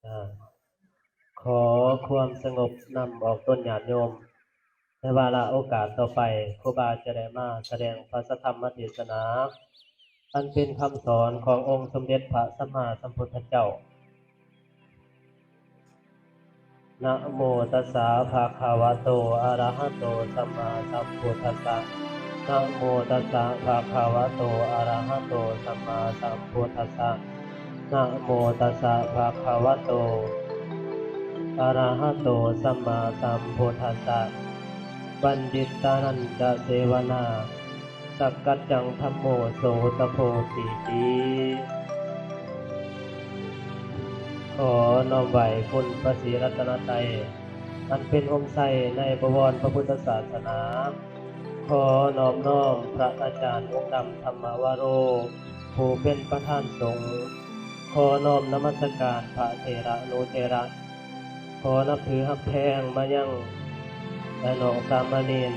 ອາ ຂໍຄວາມສະຫງົບນຳອອກຕົນຍາດໂຍມ. ໃນວາລະໂອກາດຕໍ່ໄປ, ຄູບາຈະໄດ້ມາສະແດງພະສະທຳມະເທສະນາ ອັນເປັນຄຳສອນຂອງອົງສົມເດັດພະສຳມາສຳພຸດທະເຈົ້າ. ນະໂມຕັດສະ ພະຄະວະໂຕ ອະລະຫະໂຕ ສຳມາສຳພຸດທັດສະ. ນະໂມຕັດສະ ພະຄະວະໂຕ ອະລະຫະໂຕ ສຳມາສຳພຸດທັດສະ. ນະໂມຕັດສະ ພະຄະວະໂຕ ອະລະຫະໂຕ ສຳມາສຳພຸດທັດສະ. ບັນດິດຕານັນຈະເສວະນາ ສັກກັດຈັງ ທຳໂມ ໂສຕະໂພ ຕີຕິ. ຂໍນ້ອມໄຫວ້ຄຸນພະສີລັດຕະນະໄຕ ອັນເປັນຮົ່ມໄຊໃນບໍວນພະພຸດທະສາສະໜາ. ຂໍນອບນ້ອມພະອາຈານອົງດຳທຳມະວະໂຣ ຜູ້ເປັນປະທານສົງ. ຂໍນ້ອມນະມັດສະການພະເຖລະນຸເຖລະ. ຂໍນັບຖືຮັກແພງມາຍັງອ້າຍນ້ອງສາມະເນນ.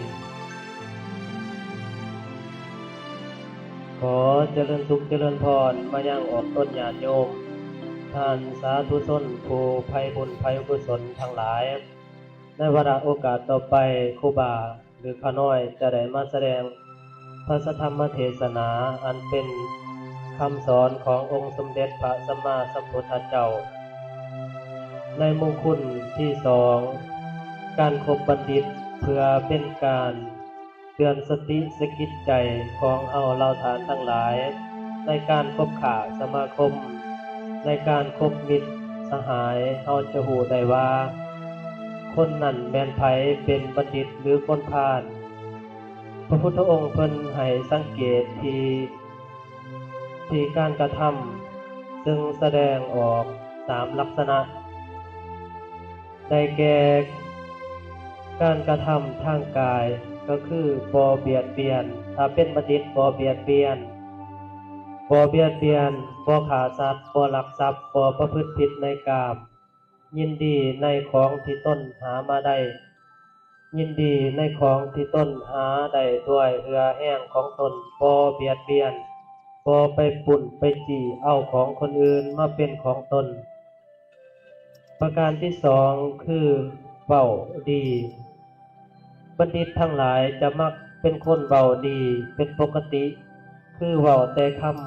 ຂໍຈະເລີນສຸກຈະເລີນພອນມາຍັງອອກຕົນຍາດໂຍມ, ທ່ານສາທຸຊົນຜູ້ໃຝ່ບຸນໃຝ່ກຸສົນທັງຫຼາຍ. ໃນວາລະໂອກາດຕໍ່ໄປ, ຄູບາ ຫຼື ຂ້ານ້ອຍຈະໄດ້ມາສະແດງພະສະທຳມະເທສະນາ ອັນເປັນຄຳສອນຂອງອົງສົມເດັດພະສຳມາສຳພຸດທະເຈົ້າ ໃນມຸງຄຸນທີສອງ ການຄົບບັນດິດ ເພື່ອເປັນການເຕືອນສະຕິສະກິດໃຈຂອງເຮົາເຫຼົ່າທ່ານທັງຫຼາຍ ໃນການຄົບຄ້າສະມາຄົມ, ໃນການຄົບມິດສະຫາຍ, ເຮົາຈະຮູ້ໄດ້ວ່າ ຄົນນັ້ນແມ່ນໃຜ, ເປັນບັນດິດ ຫຼື ຄົນພານ. ພະພຸດທະອົງເພິ່ນໃຫ້ສັງເກດທີ່ ທີ່ການກະທຳ ເຊິ່ງສະແດງອອກສາມລັກສະນະ ໄດ້ແກ່ ການກະທຳທາງກາຍ ກໍຄືບໍ່ບຽດບຽນ, ຖ້າເປັນບັນດິດ ບໍ່ບຽດບຽນ, ບໍ່ບຽດບຽນ, ບໍ່ຂ້າສັດ, ບໍ່ລັກຊັບ, ບໍ່ປະພຶດຜິດໃນກາມ. ຍິນດີໃນຂອງທີ່ຕົນຫາມາໄດ້, ຍິນດີໃນຂອງທີ່ຕົນຫາໄດ້ດ້ວຍເຫື່ອແຮງຂອງຕົນ, ບໍ່ບຽດບຽນ, ບໍ່ໄປປຸ້ນໄປຈີ້ເອົາຂອງຄົນອື່ນມາເປັນຂອງຕົນ. ປະການທີສອງ ຄືເວົ້າດີ. ບັນດິດທັງຫຼາຍຈະມັກເປັນຄົນເວົ້າດີເປັນປົກກະຕິ, ຄືເວົ້າແຕ່ຄຳ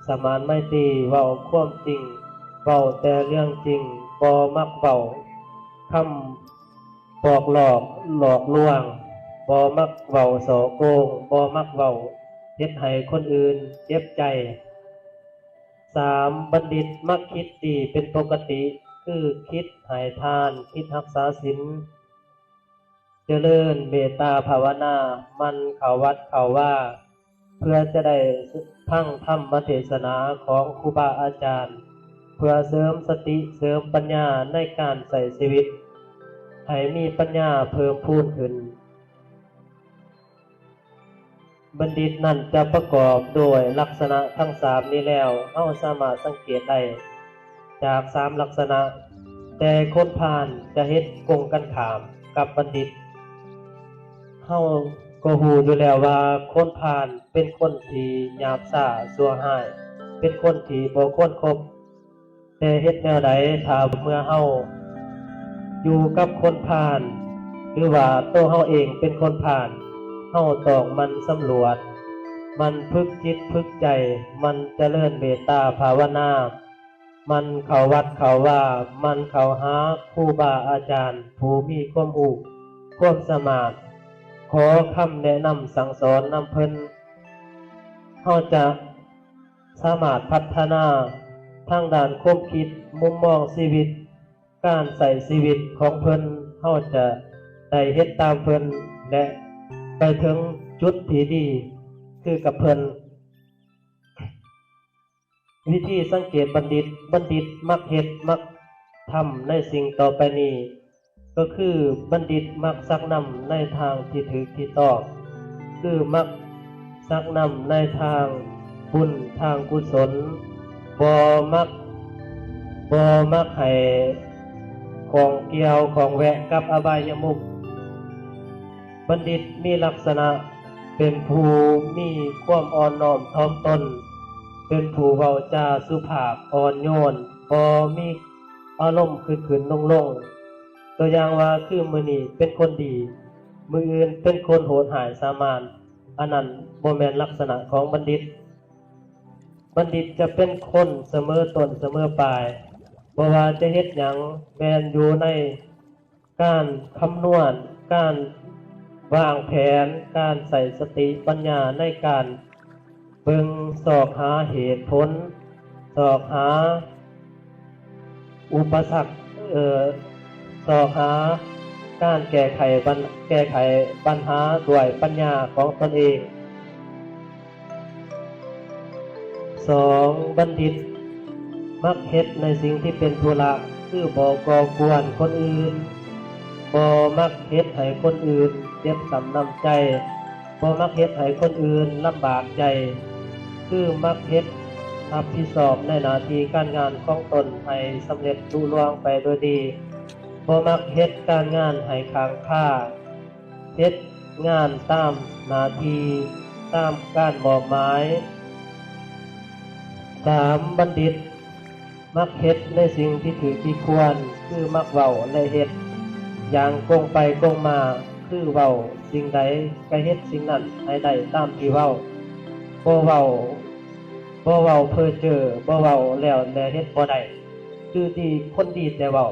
ສະໝານໄມຕີ, ເວົ້າຄວາມຈິງ, ເວົ້າແຕ່ເລື່ອງຈິງ, ບໍ່ມັກເວົ້າຄຳປອກຫຼອກຫຼອກລວງ, ບໍ່ມັກເວົ້າສໍ້ໂກງ, ບໍ່ມັກເວົ້າເຮັດໃຫ້ຄົນອື່ນເຈັບໃຈ. ສາມ ບັນດິດມັກຄິດດີເປັນປົກກະຕິ, ຄືຄິດໃຫ້ທານ, ຄິດຮັກສາສິນ, ຈະເລີນເມດຕາພາວະນາ, ໝັ່ນເຂົ້າວັດເຂົ້າວາ ເພື່ອຈະໄດ້ຟັງທຳມະເທສະນາຂອງຄູບາອາຈານ, ເພື່ອເສີມສະຕິເສີມປັນຍາໃນການໃຊ້ຊີວິດ ໃຫ້ມີປັນຍາເພີ່ມພູນຂຶ້ນ. ບັນດິດນັ້ນຈະປະກອບດ້ວຍລັກສະນະທັງສາມນີ້ແລ້ວ, ເຮົາສາມາດສັງເກດໄດ້ຈາກສາມລັກສະນະ, ແຕ່ຄົນພານຈະເຮັດກົງກັນຂ້າມກັບບັນດິດ. ເຮົາກໍຮູ້ຢູ່ແລ້ວວ່າຄົນພານເປັນຄົນທີ່ຫຍາບຊ້າຊົ່ວຮ້າຍ, ເປັນຄົນທີ່ບໍ່ຄວນຄົບ. ແຕ່ເຮັດແນວໃດ ຖ້າເມື່ອເຮົາຢູ່ກັບຄົນພານ ຫຼືວ່າໂຕເຮົາເອງເປັນຄົນພານ, ເຮົາຕ້ອງໝັ່ນສຳຫຼວດ, ໝັ່ນຝຶກຈິດຝຶກໃຈ, ໝັ່ນຈະເລີນເມດຕາພາວະນາ, ໝັ່ນເຂົ້າວັດເຂົ້າວາ, ໝັ່ນເຂົ້າຫາຄູບາອາຈານຜູ້ມີຄວາມຮູ້ຄວາມສາມາດ, ຂໍຄຳແນະນຳສັ່ງສອນນຳເພິ່ນ, ເຮົາຈະ ສາມາດພັດທະນາທາງດ້ານຄວາມຄິດ, ມຸມມອງຊີວິດ, ການໃຊ້ຊີວິດຂອງເພິ່ນ, ເຮົາຈະໄດ້ເຮັດຕາມເພິ່ນ ແລະ ໄປເຖິງຈຸດທີ່ດີຄືກັບເພິ່ນ. ວິທີສັງເກດບັນດິດ, ບັນດິດມັກເຮັດ, ມັກທຳໃນສິ່ງຕໍ່ໄປນີ້. ກໍຄືບັນດິດມັກຊັກນຳໃນທາງທີ່ຖືກທີ່ຕ້ອງ, ຄືມັກຊັກນຳໃນທາງບຸນ, ທາງກຸສົນ, ບໍ່ມັກ, ບໍ່ມັກໃຫ້ຂ້ອງກ່ຽວຂ້ອງແວະກັບອະບາຍຍະມຸກ. ບັນດິດມີລັກສະນະເປັນຜູ້ມີຄວາມອ່ອນນ້ອມຖ່ອມຕົນ, ເປັນຜູ້ເວົ້າຈາສຸພາບອ່ອນໂຍນ, ບໍ່ມີ ອາລົມຂຶ້ນໆລົງໆ. ຕົວຢ່າງວ່າ ຄືມື້ນີ້ເປັນຄົນດີ, ມື້ອື່ນເປັນຄົນໂຫດຮ້າຍສາມານ, ອັນນັ້ນບໍ່ແມ່ນລັກສະນະຂອງບັນດິດ. ບັນດິດຈະເປັນຄົນສະເໝີຕົ້ນສະເໝີປາຍ, ບໍ່ວ່າຈະເຮັດຫຍັງແມ່ນຢູ່ໃນ ການຄຳນວນ, ການວາງແຜນ, ການໃຊ້ສະຕິປັນຍາໃນການເບິ່ງ, ຊອກຫາເຫດຜົນ, ຊອກຫາອຸປະສັກ, ເອີ ຊອກຫາການແກ້ໄຂບັນ, ແກ້ໄຂບັນຫາດ້ວຍປັນຍາຂອງຕົນເອງ. ສອງ, ບັນດິດມັກເຮັດໃນສິ່ງທີ່ເປັນທຸລະ, ຄືບໍ່ກໍ່ກວນຄົນອື່ນ, ບໍ່ມັກເຮັດໃຫ້ຄົນອື່ນເຈັບຊ້ຳນ້ຳໃຈ, ບໍ່ມັກເຮັດໃຫ້ຄົນອື່ນລຳບາກໃຈ, ຄືມັກເຮັດຮັບຜິດຊອບໃນໜ້າທີ່ການງານຂອງຕົນໃຫ້ສຳເລັດລຸລ່ວງໄປໂດຍດີ, ບໍ່ມັກເຮັດການງານໃຫ້ຄ້າງຄາ. ເຮັດງານຕາມໜ້າທີ່, ຕາມການມອບໝາຍ. ສາມ, ບັນດິດມັກເຮັດໃນສິ່ງທີ່ຖືກທີ່ຄວນ, ຄືມັກເວົ້າ ແລະ ເຮັດຢ່າງກົງໄປກົງມາ, ຄືເວົ້າສິ່ງໃດກະເຮັດສິ່ງນັ້ນໃຫ້ໄດ້ຕາມທີ່ເວົ້າ, ບໍ່ເວົ້າ, ບໍ່ເວົ້າເພີ້ເຈີ້, ບໍ່ເວົ້າແລ້ວແລະເຮັດບໍ່ໄດ້, ຄືດີ, ຄົນດີແຕ່ເວົ້າ.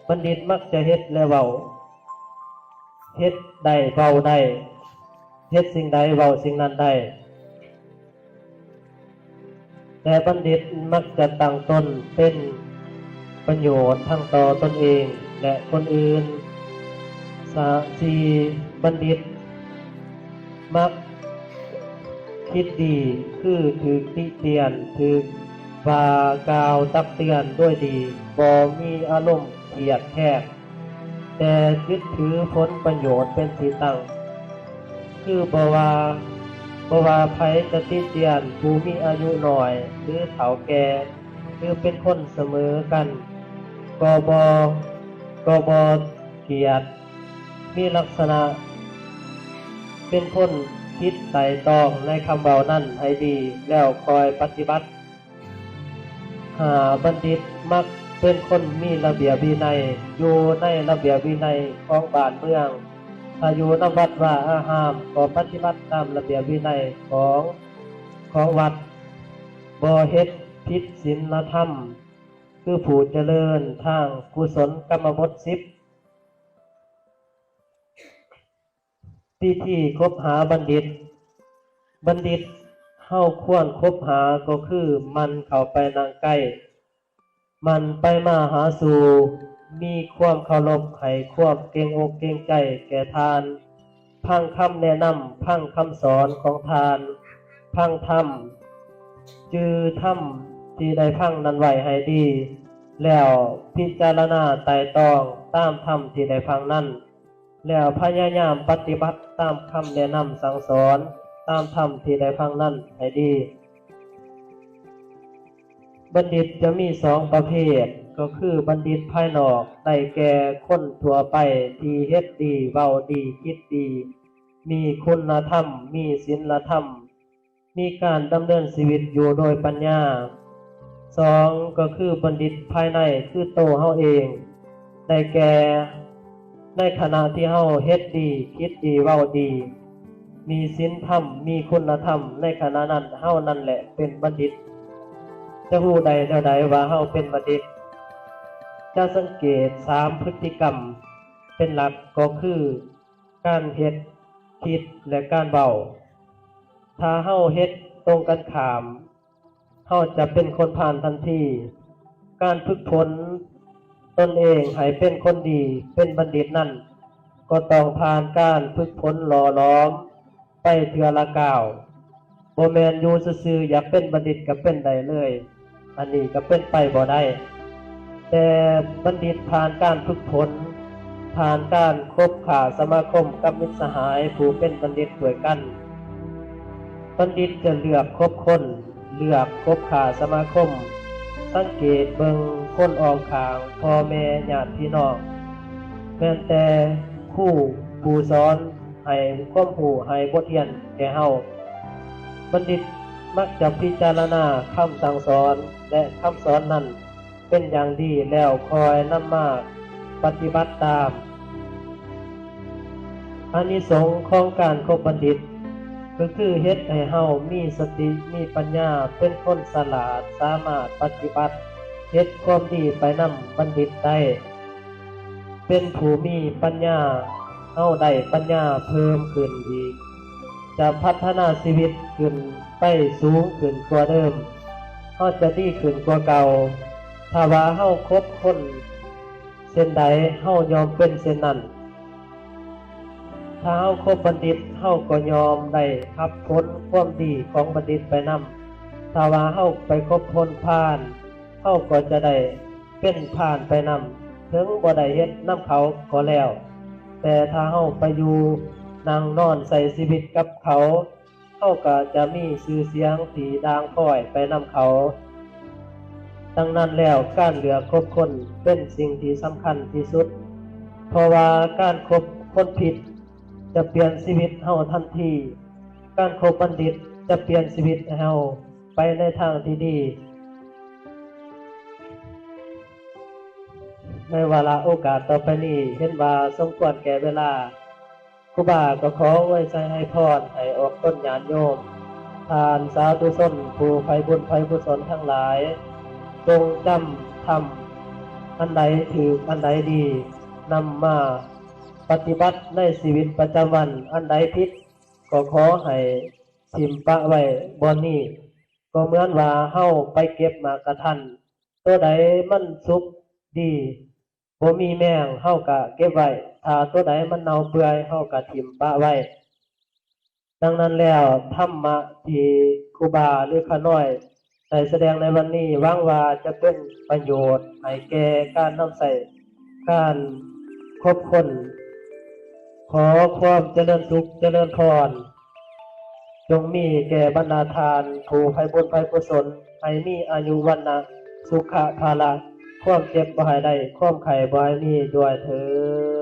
ບັນດິດມັກຈະເຮັດ ແລະ ເວົ້າ, ເຮັດໄດ້ ເວົ້າໄດ້, ເຮັດສິ່ງໃດ ເວົ້າສິ່ງນັ້ນໄດ້. ແຕ່ບັນດິດມັກຈະຕັ້ງຕົນເປັນປະໂຫຍດທັງຕໍ່ຕົນເອງ ແລະ ຄົນອື່ນ. ສາມ, ສີ່, ບັນດິດມັກຄິດດີ, ຄືຖືກຕິຕຽນ, ຖືກວ່າກ່າວຕັກເຕືອນໂດຍດີ, ບໍ່ມີອາລົມ ກຽດແຄ້ນ, ແຕ່ຍຶດຖືຜົນປະໂຫຍດເປັນທີ່ຕັ້ງ, ຄືບໍ່ວ່າ, ບໍ່ວ່າໃຜຈະຕິຕຽນຜູ້ມີອາຍຸນ້ອຍ ຫຼື ເຖົ້າແກ່ ຫຼື ເປັນຄົນສະເໝີກັນ, ກໍບໍ່, ກໍບໍ່ກຽດ, ມີລັກສະນະເປັນຄົນຄິດໄຕ່ຕອງໃນຄຳເວົ້ານັ້ນໃຫ້ດີ ແລ້ວຄ່ອຍປະຕິບັດ. ຫ້າ, ບັນດິດມັກເປັນຄົນມີລະບຽບວິໄນ, ຢູ່ໃນລະບຽບວິໄນຂອງບ້ານເມືອງ. ຖ້າຢູ່ນຳວັດວາອາຮາມ, ກໍປະຕິບັດຕາມລະບຽບວິໄນຂອງ, ຂອງວັດ, ບໍ່ເຮັດຜິດສິນລະທຳ, ຄືຜູ້ຈະເລີນທາງກຸສົນກຳມະບົດສິບ. ວິທີຄົບຫາບັນດິດ. ບັນດິດເຮົາຄວນຄົບຫາກໍຄືໝັ່ນເຂົ້າໄປນັ່ງໃກ້, ໝັ່ນໄປມາຫາສູ່, ມີຄວາມເຄົາລົບ, ໃຫ້ຄວາມເກງອົກເກງໃຈແກ່ທ່ານ, ຟັງຄຳແນະນຳ, ຟັງຄຳສອນຂອງທ່ານ, ຟັງທຳ, ຈື່ທຳທີ່ໄດ້ຟັງນັ້ນໄວ້ໃຫ້ດີ, ແລ້ວພິຈາລະນາໄຕ່ຕອງຕາມທຳທີ່ໄດ້ຟັງນັ້ນ. ແລ້ວພະຍາຍາມປະຕິບັດຕາມຄຳແນະນຳສັ່ງສອນ, ຕາມທຳທີ່ໄດ້ຟັງນັ້ນໃຫ້ດີ. ບັນດິດຈະມີສອງປະເພດ, ກໍຄືບັນດິດພາຍນອກ, ໄດ້ແກ່ຄົນທົ່ວໄປທີ່ເຮັດດີ, ເວົ້າດີ, ຄິດດີ, ມີຄຸນນະທຳ, ມີສິນລະທຳ, ມີການດຳເນີນຊີວິດຢູ່ໂດຍປັນຍາ. ສອງ, ກໍຄືບັນດິດພາຍໃນ, ຄືໂຕເຮົາເອງ, ໄດ້ແກ່ ໃນຂະນະທີ່ເຮົາເຮັດດີ, ຄິດດີ, ເວົ້າດີ, ມີສິນທຳ, ມີຄຸນນະທຳ, ໃນຂະນະນັ້ນເຮົານັ້ນແຫຼະເປັນບັນດິດ. ຈະຮູ້ໄດ້ແນວໃດວ່າເຮົາເປັນບັນດິດ? ຈະສັງເກດສາມພຶດຕິກຳເປັນຫຼັກ, ກໍຄື ການເຮັດ, ຄິດ ແລະ ການເວົ້າ. ຖ້າເຮົາເຮັດຕົງກັນຂ້າມ, ເຮົາຈະເປັນຄົນພານທັນທີ. ການຝຶກຝົນຕົນເອງໃຫ້ເປັນຄົນດີ, ເປັນບັນດິດນັ້ນ, ກໍຕ້ອງຜ່ານການຝຶກຝົນຫຼໍ່ຫຼອມໄປເທື່ອລະກ້າວ. ບໍ່ແມ່ນຢູ່ຊື່ໆ ຢາກເປັນບັນດິດກໍເປັນໄດ້ເລີຍ, ອັນນີ້ກໍເປັນໄປບໍ່ໄດ້. ແຕ່ບັນດິດຜ່ານການຝຶກຝົນ, ຜ່ານການຄົບຄ້າສະມາຄົມກັບມິດສະຫາຍຜູ້ເປັນບັນດິດດ້ວຍກັນ. ບັນດິດຈະເລືອກຄົບຄົນ, ເລືອກຄົບຄ້າສະມາຄົມ, ສັງເກດເບິ່ງຄົນອ້ອມຂ້າງ, ພໍ່ແມ່, ຍາດພີ່ນ້ອງ, ແມ່ນແຕ່ຄູ ຜູ້ສອນໃຫ້ຄວາມຮູ້, ໃຫ້ບົດຮຽນແກ່ເຮົາ. ບັນດິດມັກຈະພິຈາລະນາຄຳສັ່ງສອນ ແລະ ຄຳສອນນັ້ນ ປັນຢ່າງດີ ແລ້ວຄ່ອຍນຳມາປະຕິບັດຕາມ. ອານິສົງຂອງການຄົບບັນດິດ ກໍຄືເຮັດໃຫ້ເຮົາມີສະຕິ ມີປັນຍາ ເປັນຄົນສະຫຼາດ ສາມາດປະຕິບັດເຮັດຄວາມດີໄປນຳບັນດິດໄດ້. ເປັນຜູ້ມີປັນຍາ ເຮົາໄດ້ປັນຍາເພີ່ມຂຶ້ນອີກ ຈະພັດທະນາຊີວິດຂຶ້ນໄປສູງຂຶ້ນກວ່າເດີມ ເຮົາຈະດີຂຶ້ນກວ່າເກົ່າ. ຖ້າວ່າເຮົາຄົບຄົນເຊັ່ນໃດ ເຮົາຍ່ອມເປັນເຊັ່ນນັ້ນ. ຖ້າເຮົາຄົບບັນດິດ ເຮົາກໍຍ່ອມໄດ້ຮັບຜົນຄວາມດີຂອງບັນດິດໄປນຳ. ຖ້າວ່າເຮົາໄປຄົບຄົນພານ ເຮົາກໍຈະໄດ້ເປັນພານໄປນຳ ເຖິງບໍ່ໄດ້ເຮັດນຳເຂົາກໍແລ້ວ. ແຕ່ຖ້າເຮົາໄປຢູ່ນັ່ງນອນໃຊ້ຊີວິດກັບເຂົາ ເຮົາກໍຈະມີຊື່ສຽງທີ່ດ່າງພ້ອຍໄປນຳເຂົາ. ດັ່ງນັ້ນແລ້ວ ການເລືອກຄົບຄົນເປັນສິ່ງທີ່ສຳຄັນທີ່ສຸດ ເພາະວ່າການຄົບຄົນຜິດຈະປ່ຽນຊີວິດເຮົາທັນທີ. ການຄົບບັນດິດຈະປ່ຽນຊີວິດເຮົາໄປໃນທາງທີ່ດີ. ໃນວາລະໂອກາດຕໍ່ໄປນີ້ ເຫັນວ່າສົມຄວນແກ່ເວລາ, ຄູບາກໍຂໍອວຍໄຊໃຫ້ພອນ ໃຫ້ອອກຕົນຍາດໂຍມ, ທ່ານສາທຸຊົນ ຜູ້ໃຝ່ບຸນໃຝ່ກຸສົນທັງຫຼາຍ, ຈົ່ງຈຳທຳອັນໃດຖືກ ອັນໃດດີ ນຳມາປະຕິບັດໃນຊີວິດປະຈຳວັນ, ອັນໃດຜິດກໍຂໍໃຫ້ຖິ້ມປະໄວ້ບ່ອນນີ້. ກໍເໝືອນວ່າເຮົາໄປເກັບໝາກກະທັນ, ໂຕໃດມັນສຸກດີ ບໍ່ມີແມງ ເຮົາກະເກັບໄວ້, ຖ້າໂຕໃດມັນເນົ່າເປື່ອຍ ເຮົາກະຖິ້ມປະໄວ້. ດັ່ງນັ້ນແລ້ວ ທຳມະທີ່ຄູບາ ຫຼື ຂ້ານ້ອຍ ໄດ້ສະແດງໃນວັນນີ້ ຫວັງວ່າຈະເປັນປະໂຫຍດໃຫ້ແກ່ການນຳໃຊ້ການຄົບຄົນ. ຂໍຄວາມຈະເລີນສຸກຈະເລີນພອນ ຈົ່ງມີແກ່ບັນດາທ່ານຜູ້ໃຝ່ບຸນໃຝ່ກຸສົນ, ໃຫ້ມີອາຍຸວັນນະສຸຂະພະລະ, ຄວາມເຈັບບໍ່ໃຫ້ໄດ້, ຄວາມໄຂ້ບໍ່ໃຫ້ມີດ້ວຍເທີ້ນ.